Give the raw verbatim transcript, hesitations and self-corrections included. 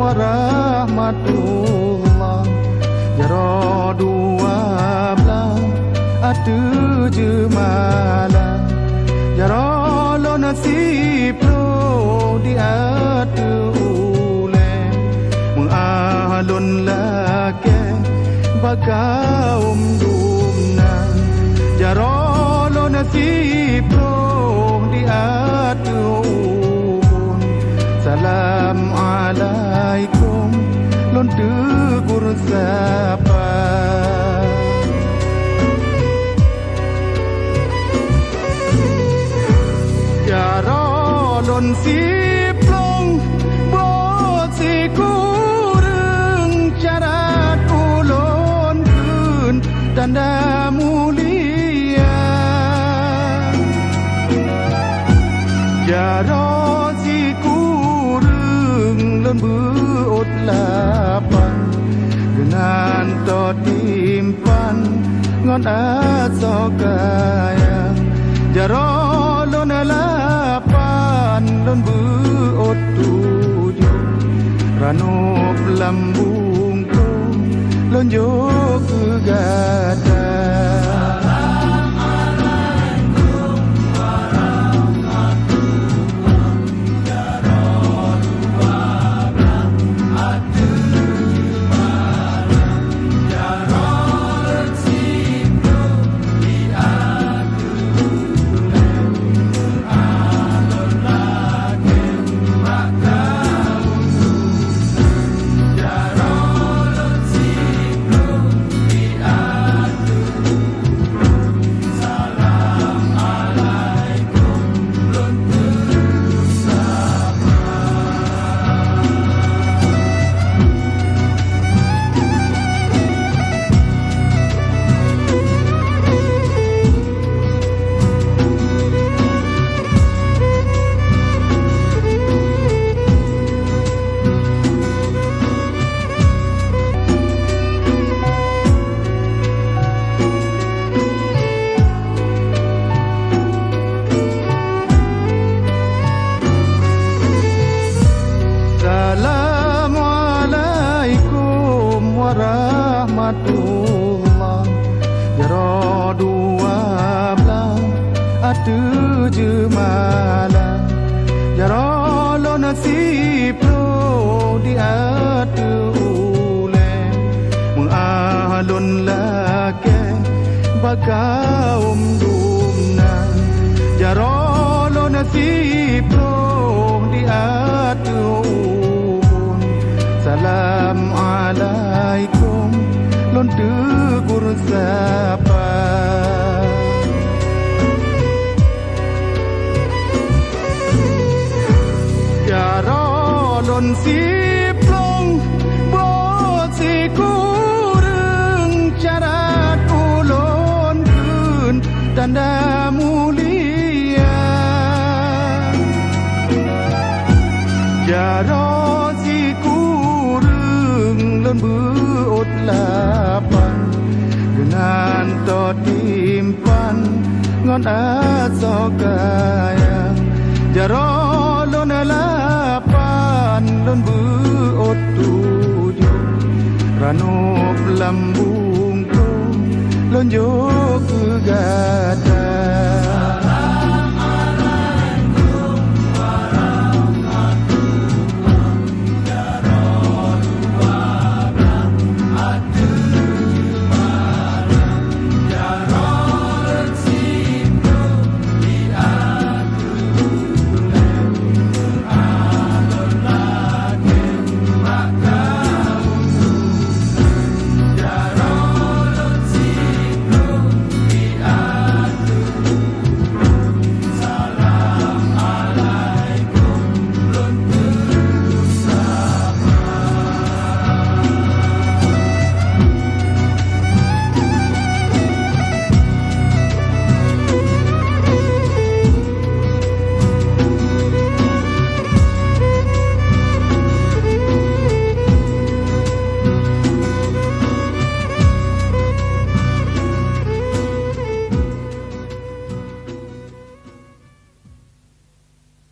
Rahmatullah. Jaroe dua blaih ateueh jeumala. Jaroe lôn siploh di ateueh ulée. Meuah lôn lakée bak kawöm dumnan. Jaroe lôn siploh di ateueh ubon. Salam alaikum lôn teugor sapa. Jaroe lôn siploh boh sikureueng, syarat ulôn kheun tanda mulia. Jaroe sikureueng lôn beuôt lapan, geunan toh timphan ngon asoe kaya. Jaroe lôn lapan, lôn beuôt tujoh, ranub lam bungkôh lôn jok keu gata. Assalamualaikum warahmatullah. Jaroe dua blaih ateueh jeumala. Jaroe lôn siploh di ateueh ulée. Meuah lôn lakée bak kawöm dumnan. Jaroe lôn siploh di ateueh ubon. Salam alaikum lôn teugor sapa. Jaroe lôn siploh boh sikureueng, syarat ulôn kheun tanda mulia. Jaroe sikureueng lôn beuôt lapan, geunan toh timphan ngon asoe kaya. Jaroe lôn lapan, lôn beuôt tujoh, ranub lam bungkôh lôn jok